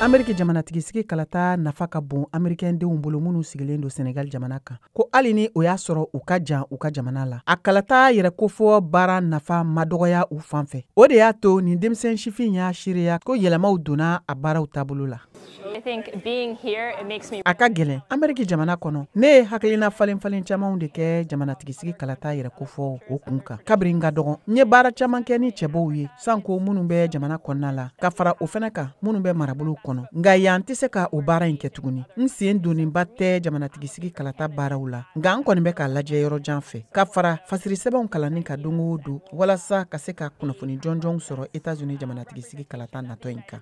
Ameriki jamanatigisigi kalata nafa ka bon amerikɛndenw bolo minnu sigilen don Senegal jamana kan, ko hali ni o y'a sɔrɔ u ka jan u ka jamana la, a kalata yɛrɛ kofɔ baara nafa ma dɔgɔya u fan fɛ. O de y'a to nin denmisɛn sifin y'a seereya ko yɛlɛmaw donna a baaraw taabolo la. A ka gɛlɛn Ameriki jamana kɔnɔ. Ne ye hakilina falen falen camanw de kɛ jamanatigisigi kalata yɛrɛ kofɔ o kun kan kabiri n ka dɔgɔn. N ye baara caman kɛ ni cɛbɔw ye, sanko minnu bɛ jamana kɔnɔna la, ka fara o fana kan, minnu bɛ marabolow kɔnɔ. Nka yan tɛ se ka o baara in kɛ tuguni. N sen donnenba tɛ jamanatigisigi kalata baaraw la, nka n kɔni bɛ k'a lajɛ yɔrɔ jan fɛ, ka fara fasiri sɛbɛnw kalanni ka don o don, walasa ka se ka kunnafoni jɔnjɔnw sɔrɔ Etats-Unis jamanatigisigi kalata natɔ in kan.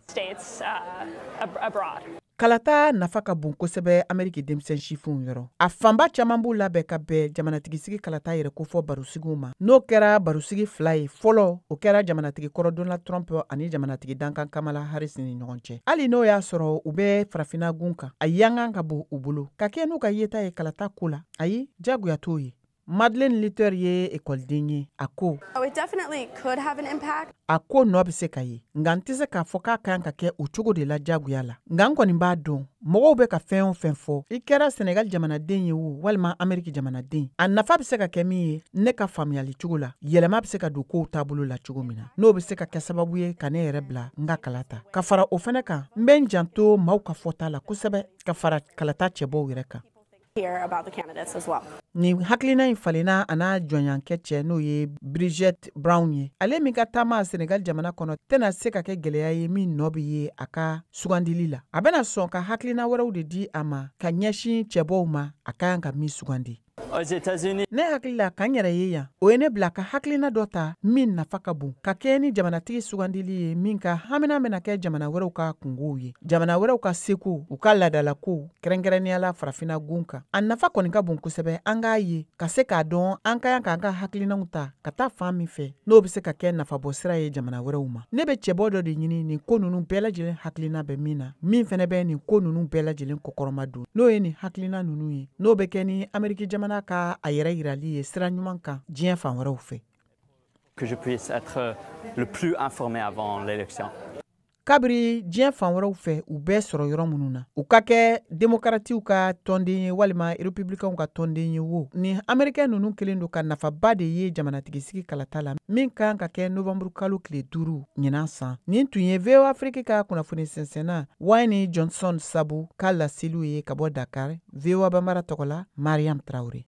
Kalata nafa ka bon kosɛbɛ Ameriki denmisɛn sifinw yɔrɔ. A fanba caman b'u labɛn ka bɛn jamanatigisigi kalata yɛrɛ kofɔ barosigiw ma. N'o kɛra barosigi fila ye, fɔlɔ o kɛra jamanatigi kɔrɔ Donald Trump ani jamanatigi dankan Kamala Harris ni ɲɔgɔn cɛ. Hali n'o y'a sɔrɔ u bɛ farafinna gun kan, a yankan ka bon u bolo ka kɛ n'u ka yeta ye kalata ko la. Ayi, jagoya t'o ye. Madeleine Luther ye ekɔliden ye. A ko: Oh, it definitely could have an impact. A ko nɔ bɛ se ka ye, nka n tɛ se k'a fɔ k'a kan ka kɛ o cogo de la jagoya la. Nka n kɔni b'a dɔn, mɔgɔw bɛ ka fɛn o fɛn fɔ, i kɛra Senegal jamanaden ye o walima Ameriki jamanaden, a nafa bɛ se ka kɛ min ye, ne ka faamuyali cogo la, yɛlɛma bɛ se ka don kow taabolo la cogo min na, n'o bɛ se ka kɛ sababu ye ka ne yɛrɛ bila n ka kala ta. Ka fara o fɛnɛ kan, n bɛ n janto maaw ka fɔta la kosɛbɛ, ka fara kalata cɛbɔw yɛrɛ kan. Hear about the candidates as well. Nin hakilina in falenna a n'a jɔnyankɛ cɛ, n'o ye Bridget Brown ye. Ale min ka taama Senegal jamana kɔnɔ tɛna se ka kɛ gɛlɛya ye min nɔ bɛ ye a ka sugandili la, a bɛna sɔn ka hakilina wɛrɛw de di a ma ka ɲɛsin cɛbɔw ma, a ka kan ka min sugandi. Aux États-Unis, Ne hakili la, ka n yɛrɛ ye yan, o ye ne bila ka hakilina dɔ ta min nafa ka bon, ka kɛ ni jamanatigi sugandili ye min ka hamina bɛna kɛ jamana wɛrɛw ka kungow ye, jamana wɛrɛw ka seko, u ka ladalakow, kɛrɛnkɛrɛnnenya la farafinna gun kan. A nafa kɔni ka bon kosɛbɛ an k'a ye ka se k'a dɔn an ka kan k'an ka hakilinaw ta ka taa fan min fɛ, n'o bɛ se ka kɛ nafabɔ sira ye jamana wɛrɛw ma. Ne bɛ cɛbɔ dɔ de ɲini nin ko ninnu bɛɛ lajɛlen hakilina bɛ min na, min fɛnɛ bɛ nin ko ninnu bɛɛ lajɛlen kɔkɔrɔma don, n'o ye nin hakilina ninnu ye, n'o bɛ kɛ ni Ameriki jamana ka a yɛrɛ yirali ye sira ɲuman kan diɲɛ fan wɛrɛw fɛ. Que je puisse être le plus informé avant l'élection. Kabiri diɲɛ fan wɛrɛw fɛ, u bɛɛ sɔrɔ yɔrɔ minnu na, u ka kɛ demokaratiw ka tɔnden ye walima republicainw ka tɔnden ye wo, ni amerikɛn ninnu kelen don ka nafaba de ye jamanatigisigi kalata la min kan ka kɛ novanburu kalo tile 5 ɲinan san. Nin tun ye VOA Afrique ka kunnafoni sɛnsɛnna Wayne Johnson Sabu ka laseliw ye ka bɔ Dakar. VOA Bambara tɔgɔ la, Mariam Traore.